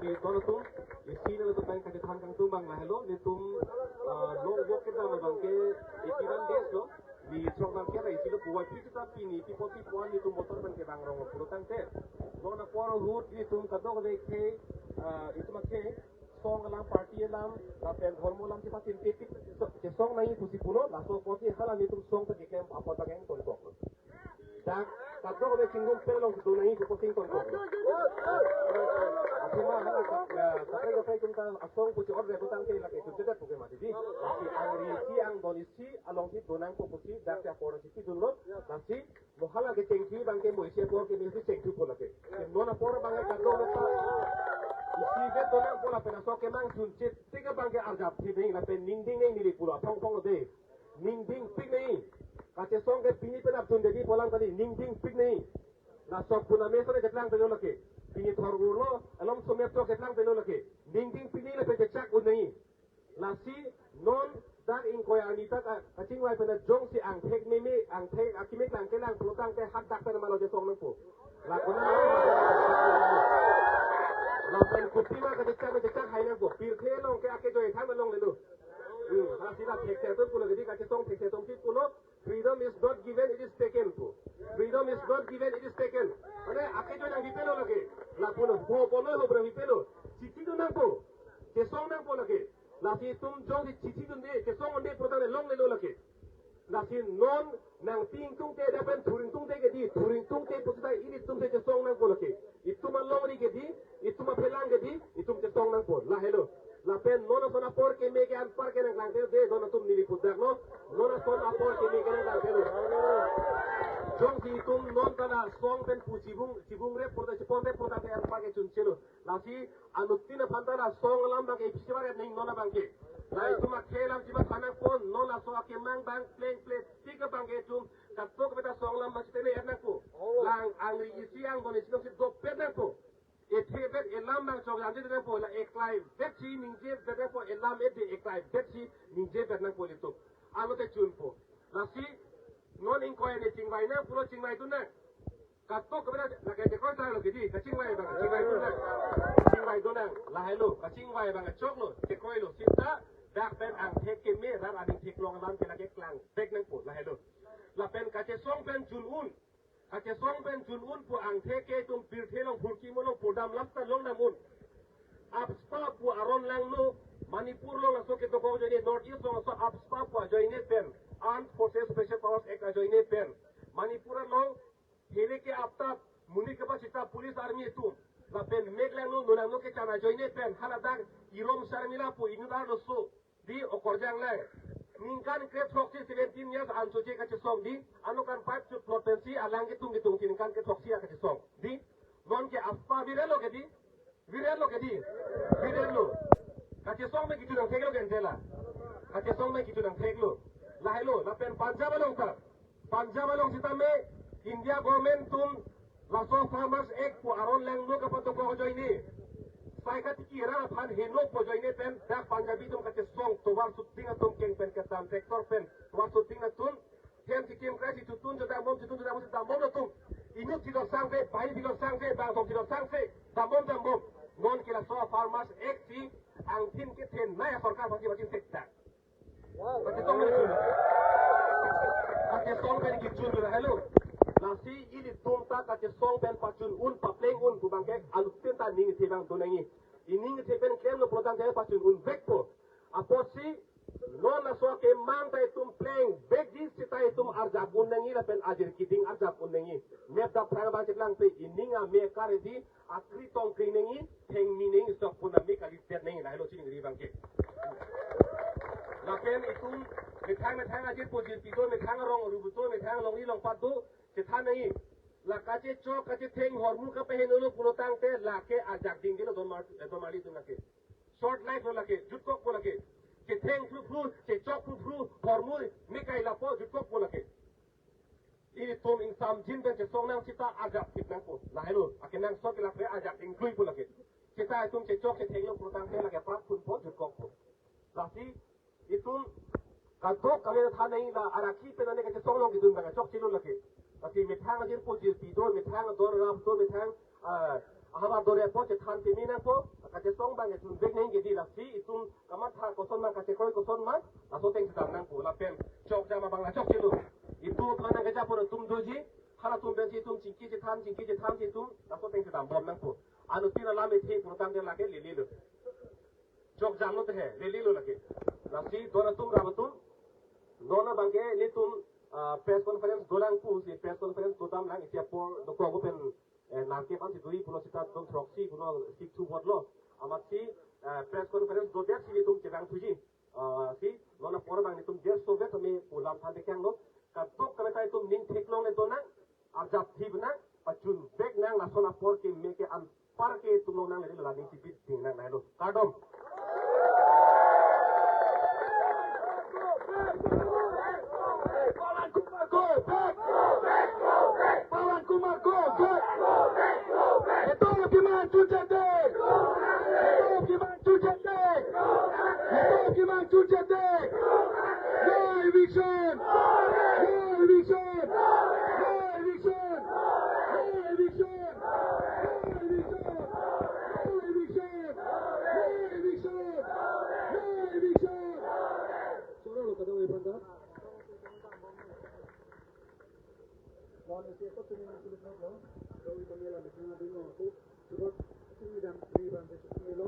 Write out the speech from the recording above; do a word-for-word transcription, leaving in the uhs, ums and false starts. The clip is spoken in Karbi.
Ton atum, isi nangtum pen kachethan kangtung abang lahelo, netum, ah, long walk kedam abang ke eighty-one days lo, ne throk abang ke ra isi lo puvoiphit seta pini, pi apot pi pu-an netum voter pen kevang rong pulo tangte. Non apor ahut netum kadokave ke, ah, itum akhei, song alam, party alam, lapen dhormo alam chepathin pipik, chesong nangji pusi pulo, laso apotsi hala netum song ta keklem apot abang ke ingtonkoklo. Dak, kadokave chinghum pen alongsi do nangji pu apotsi ingtonkoklo. Athema hala ka, ya, kaprek kaprek atum ta asong pusi order putangte lake chunchedet pu ke mati di. Lasi angri isi angdon isi alongsi do nangpo pusi dak si apor si pidunlo. Lasi mo hala kechengthi abang ke mo isi apor ke nesi chengthupo lake. Non apor abang ke kadokave ta isivet do nangpo lapen laso kemang chunche tik abang ke arjap thi nangji lapen ningding nangji neli pulo aphong aphong lo de. Ningdingpik nangji. Kachesong ke pini penap chun dedi pu alam kali, ningdingpik nangji. Laso pu name sore chetlang pelo lake. Pini thor urlo, alom somet so chetlang pelo lake. Ningdingpik nangji lapen chechak un nangji. Lasi non dak ingkoi arni ta ka, kachingvai pen jongsi angthek meme, angthek akimi klang kelang pulo tangte hadak pen malo chesong nangpo. Lapu na lapen kopi ma kachechak chechak hai nangpo. Pirthe along ke akejoi than longlelo. Hmm, lasi la thekse atum pulo ke di kachesong thekse atum si pulo, "Freedom is not given, it is taken" pu. "Freedom is not given, it is taken." Mane akejoi nangpipelo lake. Lapu na ho pulo ho bra pipelo. Chithi dun nangpo. Chesong nangpo lake. Lasi itum jongsi chithi dunde, chesong unde pulo tangte longlelo lake. Lasi non nangpi ingtungte lapen thur ingtungte ke di, thur ingtungte pusita ilitum si chesong nangpo lake. Itum alongri ke di, itum aphelang ke di, itum chesong nangpo. Lahelo. Lapen non ason apor keme ke anpar ke nangklangte de, don atum neli pudaklo. Non ason apor keme ke nangklangte lo. Jongsi itum non ta la song pen pu chibung, chibung rep pulo ta, chipon rep pulo tangte anpar ke chunchelo. Lasi anuttin aphan ta la song alam abang ke ipisi baret nangji non abang ke. La itum akhei alam chibathan nangpo, non laso akemang abang plengple tik abang ke itum kadokave ta song alam abang chitene et nangpo. Lang angri isi angdon isi alongsi dopet nangpo. Ethevet elam abang chokjam det nangpo, la eklaivet si ningjevet nangpo, elam et de eklaivet si ningjevet nangpo ilitum. Alote chunpo. Lasi non ingkoi arni chingvai nang pulo chingvai dun nang. Kadokave ta lake chekroi tanglo ke di, kachingvai abang, kachingvai dun nang. Chingvai dun nang, lahelo, kachingvai abang choklo, chekroilo, sita dak pen angthek keme, rat aning theklong alam ke lake klangvek nangpo, lahelo. Lapen kachesong pen jun un, kachesong pen jun un pu angthek ke itum pirthe along phurkimo along pudam lam ta longdam un. AFSPA pu aron langno, Manipur along laso kedokok ajoine, North East along laso AFSPA pu ajoine pen, Armed Forces Special Powers Act ajoine pen, Manipur along hele ke aptap, monit kepachita police army atum, lapen mek langno, no langno kechan ajoine pen, haladak Irom Sharmila pu inut arloso, di okorjang lang. Ningkan kre throksi, seventeen years ansoche kachesong di, ano kan pipe chut plot pensi alang ketung ketung si ningkan kre throksi akachesong. Di, non ke AFSPA virelo ke di, virelo ke di, virelo. Kachesong me kitu nangtheklo ke entela. Kachesong me kitu nangtheklo. Lahelo, lapen Punjab along ta. Punjab along sitame India government atum laso Farmers Act pu aron langno kapadokok ajoine, sai katiki ra aphan heno pu ajoine pen dak Punjabi atum kachesong tovar shooting atum keng pen kedam tractor pen tovar shooting atum hem sikim krai si chutun chodam bom, chutun chodam bom si dam bom atum. Inut si dosang se, bai si dosang se, bangtong si dosang se, dam bom dam bom. Non ke laso Farmers Act si angthin kethenei asorkar aphan si bachin sekdak. Kachesong pen kichun. Kachesong pen kichun lo, lahelo. Lasi ilitum ta kachesong pen pachun un, papleng un pu abang ke anuttin ta ning isi abang do nangji. Ining isi pen klemlo pulo tangte pachun unvekpo. Apotsi non laso akemang ta itum plengvekji sita itum arjap un nangji lapen ajir kiding arjap un nangji. Mep daphrang abang cheklangte ining ame kar di, akri tong kri nangji, thengmi nangji, sok pun nami kali tet nangji, lahelo chiningri abang ke. Lapen itum methang methang ajirpo jirpi do, methang arong aru do, methang alongri alongpat do, chethan nangji. La kachechok kachetheng hormu kapaheno lo pulo tangte lake ajak ding dilo don mar, eh, don marli atum lake. Short life lo lake, jutkokpo lake. Chetheng phruphru, chechok phruphru, hormu mekai lapo, jutkokpo lake. Ilitum ingsamjin pen chesong nang sita ajak thip nangpo. Lahelo, akenangsot ke lake ajak dingkluipo lake. Sita itum chechok chethenglo pulo tangte lake prap phunpo, jutkokpo. Lasi itum kadokave than nangji, la arakhi pen ane kachesong along kedun abang chokchelo lake. Lasi methang ajirpo jirpi do, methang ador arap do, methang, ah, Havar dore apot chethan pimi nangpo, kachesong abang ke chunvek nangji, lasi itum kamatha koson ma, kachekroi koson ma, laso ateng chedam nangpo, lapen chokjam abang la chokchelo. Itum aphan nangkejapon atum doji, halatum pensi itum chingki chethan, chingki chethan si itum laso ateng chedam bom nangpo. Anuttin alam ithe pulotangte lake lelelo. Chokjamlo te he, lelelo lake. Lasi don atum, ram atum, non abang ke nelitum, ah, press conference dolang pusi press conference dodamlang, isi apor dokok pen, eh, nangkep ansi dui pulo sita don throksi pulo sik thu botlo. Amatsi, eh, press conference dodet si nelitum chevang thuji. Ah, si non apor abang nelitum der sovet kami pulam than tekanglo. Kadokave ta itum ning theklongle donang, arjap thip nang, pachunvek nang, lason apor ke me ke anpar ke itum longnangle, la ning chibit ding nang nai lo. Kardom. Pawan Kumar, go back! Pawan Kumar, go back! Neto kiman chunchete! Neto kiman chunchete! Neto kiman chunchete! No eviction! No eviction! No eviction! No eviction! No eviction! No eviction! No eviction! No eviction! Chorolo kadokave aphan ta. Non isi ko tumi ni sulit no. Kadokave kami la meeting adi no aku. Coba sini dan di bantu sini lo.